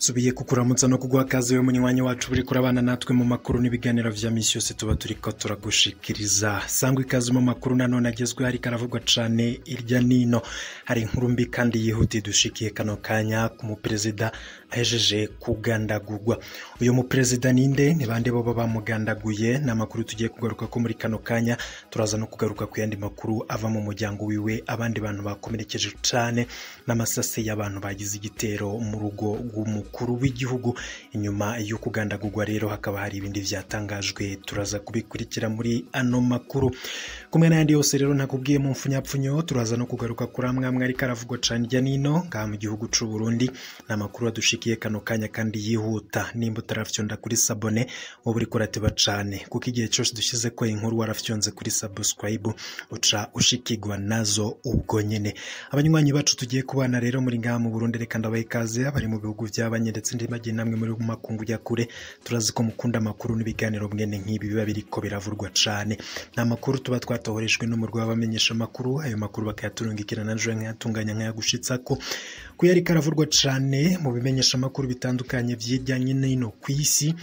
Subiye kukuramutsa no kuguha kaze we munywanyi wacu uri kurabana natwe mu makuru n'ibiganiro vya misi yose tuba turiko turagushikiriza. Sangwa ikaze mu makuru nanone agezweho ariko aravugwa cane irya nino. Hari inkuru mbi kandi yihuti dushikiye kano kanya ku muperezida ahejeje kugandagurwa. Uyu muperezida ninde? Ni bande boba bamugandaguye? Ni amakuru tugiye kugaruka ko muri kano kanya. Turaza no kugaruka ku yandi makuru ava mu muryango wiwe, abandi bantu bakomerekeje cane n'amasase y'abantu bagize igitero mu rugo rw'umukuru w'igihugu. Inyuma yo kugandagurwa rero hakaba hari ibindi vyatangajwe, turaza kubikurikira muri ano makuru kumwe n'ayandi yose. Rero ntakubwiye mu mfunyapfunyo, turaza no kugaruka kuri amwe amwe ariko aravugwa cane irya nino ngaha mu gihugu c'u Burundi. Ni amakuru adushikiye kano kanya kandi yihuta. Nimba utarafyonda kuri sabone wowe uriko urateba cane, kuko igihe cose dushize ko inkuru warafyonze kuri subscribe uca ushikirwa nazo ubwo nyene. Abanywanyi bacu tugiye kubana rero muri ngaha mu Burundi, reka ndabaha ikaze. Abari mu bihugu vy'abanye ndetse ndibagiye namwe muri mu makungu ya kure, turazi ko mukunda amakuru n'ibiganiro mwene nk'ibi biba biriko biravurwa cane. Ni amakuru tuba twatohorejwe n'umurwi w'abamenyesha amakuru, ayo makuru bakayaturungikira nanje nkayatunganya nkayagushitsako. Kuyariko aravurwa cane mu bimenyesha amakuru bitandukanye vy'irya nino kw'isi,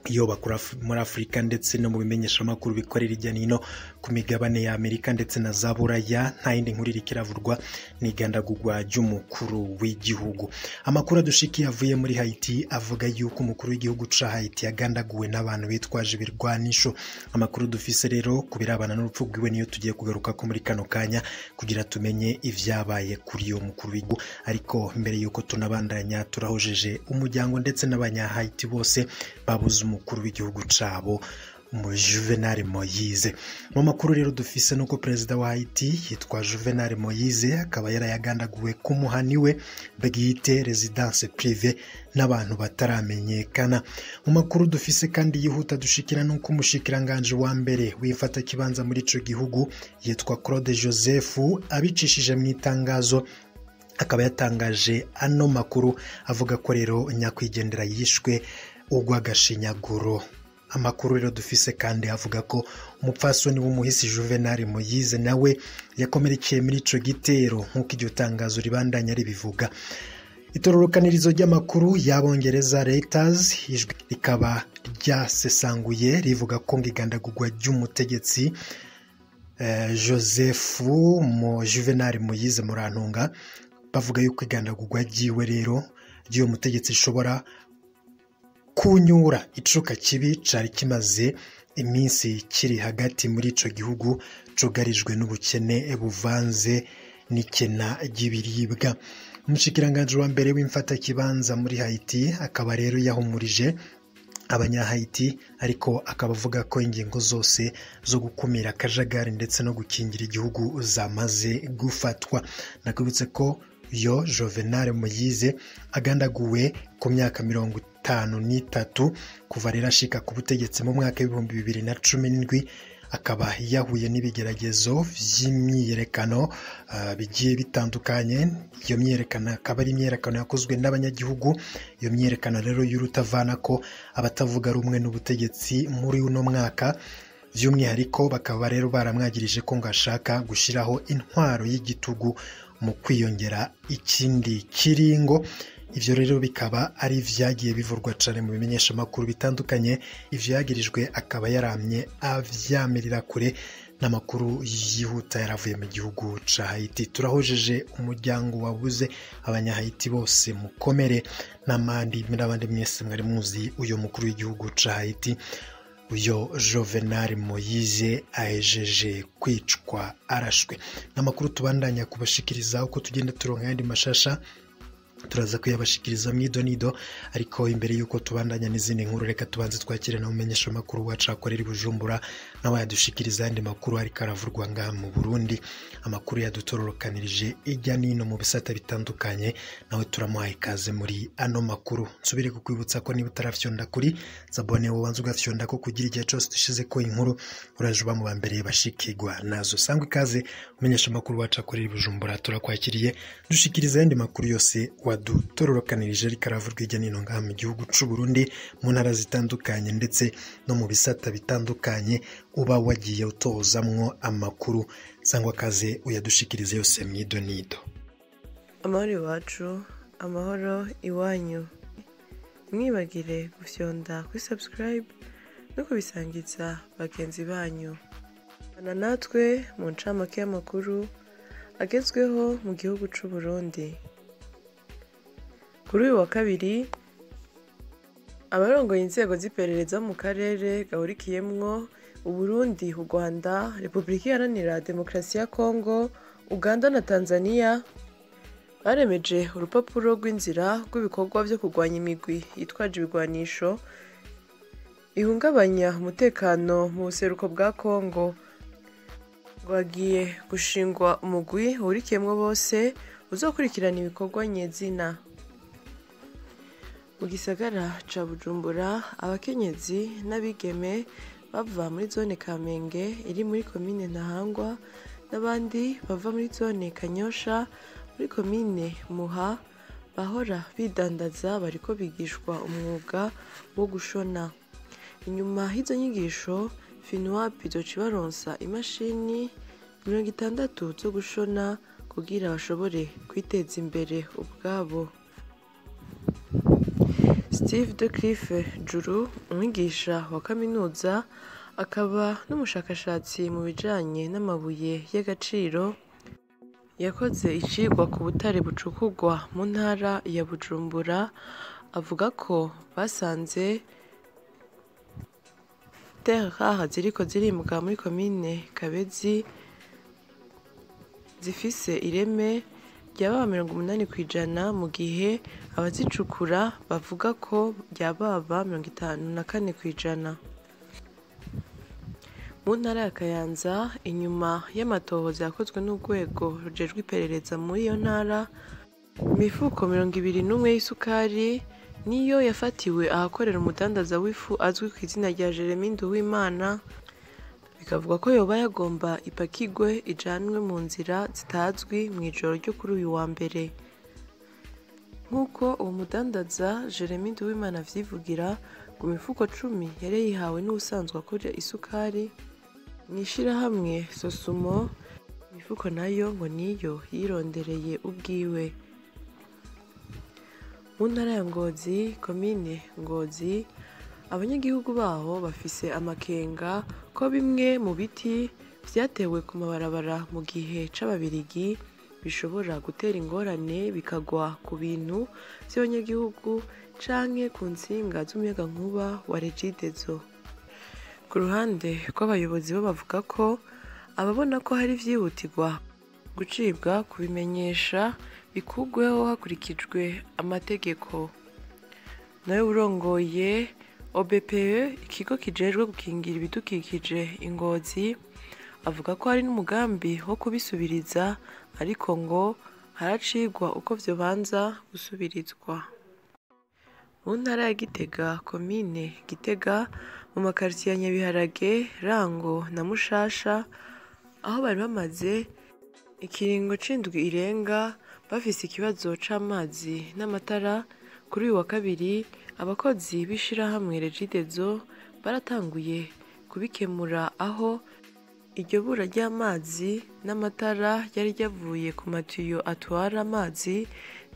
iyo bakura muri Afrika ndetse no mu bimenyesha amakuru bikorera irya nino ku migabane ya Amerika ndetse na za Buraya, nta yindi nkuru iriko iravurwa n'igandagurwa ry'umukuru w'igihugu. Amakuru adushikiye avuye muri Haiti avuga yuko umukuru w'igihugu ca Haiti yagandaguwe n'abantu bitwaje ibirwanisho. Amakuru dufise rero ku birabana n'urupfu rwiwe niyo tugiye kugaruka ko muri kano kanya kugira tumenye ivyabaye kuri uyo mukuru w'igihugu. Ariko mbere yuko tunabandanya, turahojeje umuryango ndetse n'abanya Haiti bose babuze umukuru w'igihugu cabo mu Juvenal Moise. Mu makuru rero dufise nuko perezida wa Haiti yitwa Juvenal Moise akaba yarayagandaguwe ku muhani we bwite, residence privée, n'abantu bataramenyekana. Mu makuru dufise kandi yihuta dushikira nuko umushikiranganje wa mbere wifata kibanza muri ico gihugu yitwa Claude Joseph abicishije mu itangazo akaba yatangaje ano makuru avuga ko rero nyakwigendera yishwe urw'agashinyaguro. Amakuru rero dufise kandi avuga ko umupfasoni w'umuhisi Juvenal Moise nawe yakomerekeye muri ico gitero, nk'uko iryo tangazo ribandanya ribivuga. Itororokanirizo ry'amakuru y'Abongereza Reuters ijwi rikaba ryasesanguye rivuga ko ngigandagurwa ry'umutegetsi Joseph mu Juvenal Moise Murantunga, bavuga yuko igandagurwa ryiwe rero ry'uwo mutegetsi rishobora kunyura icuka kibi cari kimaze iminsi kiri hagati muri ico gihugu cugarijwe n'ubukene buvanze n'ikena ry'ibiribwa. Umushikiranganji wa mbere w'imfatakibanza muri Haiti akaba rero yahumurije abanya-Haiti, ariko akaba avuga ko ingingo zose zo gukumira akajagari ndetse no gukingira igihugu zamaze gufatwa. Nakwibutse ko yo Juvenal Moise agandaguwe ku myaka 53, kuva rero ashika ku butegetsi mu mwaka w'2017 akaba yahuye n'ibigeragezo vy'imyiyerekano bigiye bitandukanye. Iyo myiyerekano akaba ari imyiyerekano yakozwe n'abanyagihugu. Iyo myiyerekano rero y'urutavana ko abatavuga rumwe n'ubutegetsi muri uno mwaka by'umwihariko bakaba rero baramwagirije ko ngo ashaka gushiraho intwaro y'igitugu mu kwiyongera ikindi kiringo. Ivyo rero bikaba ari vyagiye bivurwa cane mu bimenyesha makuru bitandukanye. Ivyo yagirijwe akaba yaramye avyamirira kure. N'amakuru yihuta yaravuye mu gihugu ca Haiti. Turahojeje umuryango wabuze abanya Haiti bose, mukomere, n'amandi n'abandi mwese mwari muzi uyo mukuru w'igihugu ca Haiti, uyo Juvenal Moise ahejeje kwicwa arashwe. N'amakuru tubandanya kubashikiriza uko tugenda turonka ayandi mashasha, turaza kuyabashikiriza mwidonido. Ariko imbere yuko tubandanya n'izindi nkuru, reka tubanze twakire na umenyesha makuru wacu akorera i Bujumbura, nawe yadushikiriza ayandi makuru ariko aravurwa ngaha mu Burundi. Amakuru yadutororokanirije ijya nino mu bisata bitandukanye, nawe turamuhaye ikaze muri ano makuru. Nsubire kukwibutsa ko niba utarafyonda kuri sabone wobanza ugafyonda ko kugira igihe cyose dushize ko inkuru uraje uba mu ba mbere bashikirwa nazo. Sangwa ikaze umenyesha makuru wacu akorera i Bujumbura, turakwakiriye dushikiriza ayandi makuru yose wadutororokanirije ariko aravurwa hirya no hino ngaha mu gihugu c'u Burundi, mu ntara zitandukanye ndetse no mu bisata bitandukanye uba wagiye utozamwo amakuru. Sangwa kaze uyadushikirize yose mwidonido. Amahoro iwacu, amahoro iwanyu. Ntimwibagire gufyonda kuri subscribe no kubisangiza bagenzi banyu. Bana natwe mu ncamake y'amakuru agezweho mu gihugu c'u Burundi. Kuri uyu wa kabiri, abarongoye inzego z'iperereza mu karere gahurikiyemwo Uburundi, u Rwanda, Repubulika Iharanira Demokarasi ya Kongo, Uganda na Tanzania baremeje urupapuro rw'inzira rw'ibikorwa vyo kurwanya imigwi yitwaje ibigwanisho ihungabanya umutekano mu buseruko bwa Kongo. Ngo hagiye gushingwa umugwi uhurikiyemwo bose uzokurikirana ibikorwa nyezina. Mu gisagara ca Bujumbura, abakenyezi n'abigeme bava muri zone Kamenge iri muri komine Ntahangwa n'abandi bava muri zone Kanyosha muri komine Muha bahora bidandaza bariko bigishwa umwuga wo gushona. Inyuma y'izo nyigisho, FINUAP izoca ibaronsa imashini 60 zo gushona kugira bashobore kwiteza imbere ubwabo. Steve de Cliff Juru, umwigisha wa kaminuza akaba n'umushakashatsi mu bijanye n'amabuye y'agaciro, yakoze icigwa ku butare bucukurwa mu ntara ya Bujumbura, avuga ko basanze terres rares ziriko zirimbwa muri komine Kabezi zifise ireme ryababa 80% mu gihe abazicukura bavuga ko ryababa 54%. Mu ntara ya Kayanza, inyuma y'amatohoza yakozwe n'urwego rujejwe iperereza muri iyo ntara, imifuko 21 y'isukari niyo yafatiwe ahakorera umudandaza w'ifu azwi ku izina rya Jeremy Nduwimana, bikavuga ko yoba yagomba ipakigwe ijanwe mu nzira zitazwi mw'ijoro ryo kuri uyu wa mbere. Nk'uko uwo mudandaza Jeremy Nduwimana avyivugira, ngo imifuko 10 yari yayihawe n'uwusanzwe akora isukari mw'ishirahamwe Sosumo, imifuko nayo ngo niyo yirondereye ubwiwe. Mu ntara ya Ngozi, komine Ngozi, abanyagihugu baho bafise amakenga ko bimwe mu biti vyatewe ku mabarabara mu gihe c'ababirigi bishobora gutera ingorane bikagwa ku bintu vy'abanyagihugu canke ku ntsinga z'umuyagankuba wa Regideso. Ku ruhande rw'abayobozi bo bavuga ko ababona ko hari vyihutirwa gucibwa kubimenyesha bikugweho hakurikijwe amategeko. Nawe urongoye OBPE, ikigo kijejwe gukingira ibidukikije i Ngozi, avuga ko hari n'umugambi wo kubisubiriza ariko ngo haracigwa uko vyobanza gusubirizwa. Mu ntara ya Gitega, komine Gitega, mu makaritiye ya Nyabiharage, Rango na Mushasha, aho bari bamaze ikiringo c'indwi irenga bafise ikibazo c'amazi n'amatara, kuri uyu wa kabiri abakozi b'ishirahamwe Regideso baratanguye kubikemura, aho iryo bura ry'amazi n'amatara ryari ryavuye ku matiyo atwara amazi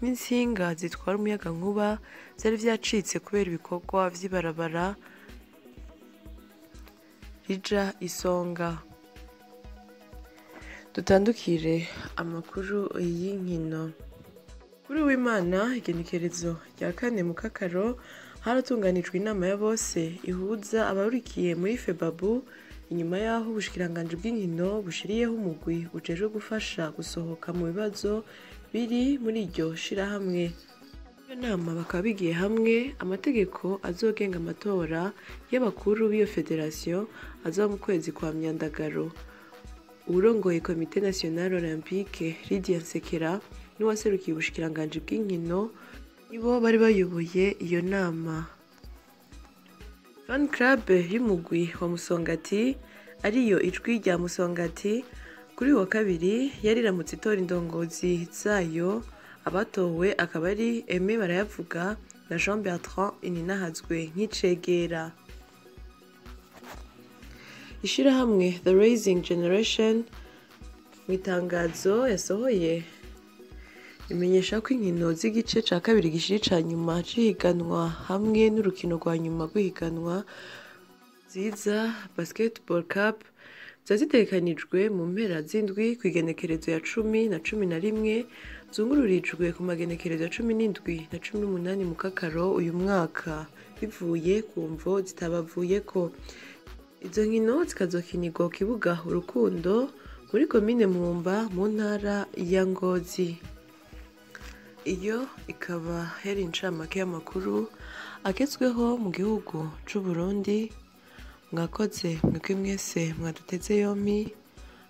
n'intsinga zitwara umuyagankuba vyari vyacitse kubera ibikorwa vy'ibarabara rija Isonga. Dutandukire amakuru y'inkino. Kuri Uwimana, igenekerezo rya 4 Mukakaro, haratunganijwe inama ya bose ihuza abahurikiye muri FEBABU inyuma y'aho ubushikiranganji bw'inkino bushiriyeho umugwi ujejwe gufasha gusohoka mu bibazo biri muri iryo shirahamwe. Iyo nama bakaba bigiye hamwe amategeko azogenga amatora y'abakuru b'iyo federasiyo azoba mu kwezi kwa Myandagaro. Uwurongoye Komite Nationale Olympique Lydia Nsekera n'uwaserukiye ubushikiranganji bw'inkino nibo bari bayoboye iyo nama. Fan club y'umugwi wa Musongati, ariyo Ijwi rya Musongati, kuri uyu wa kabiri yari iramutse itora indongozi zayo, abatowe akaba ari Aimé Barayavuga na Jean Bertrand Ininahazwe nk'icegera. Ishirahamwe The Rising Generation mu itangazo yasohoye Imenyesha ko inkino z'igice ca kabiri gishiri ca nyuma c'ihiganwa hamwe n'urukino rwa nyuma rw'ihiganwa Nziza Basketball Cup ziba zitegekanijwe mu mpera z'indwi kw'igenekerezo ya 10 na 11, zungururijwe ku magenekerezo ya 17 na 18 Mukakaro uyu mwaka, bivuye ku mvo zitabavuyeko. Izo nkino zikazokinirwa ku kibuga Urukundo muri komine Mwumba mu ntara ya Ngozi. Iyo ikaba yari incamake y'amakuru agezweho mu gihugu c'Uburundi. Mwakoze mwebwe mwese mwaduteze yompi,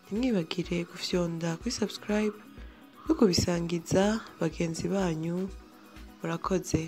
ntimwibagire gufyonda kuri subscribe no kubisangiza bagenzi banyu. Murakoze.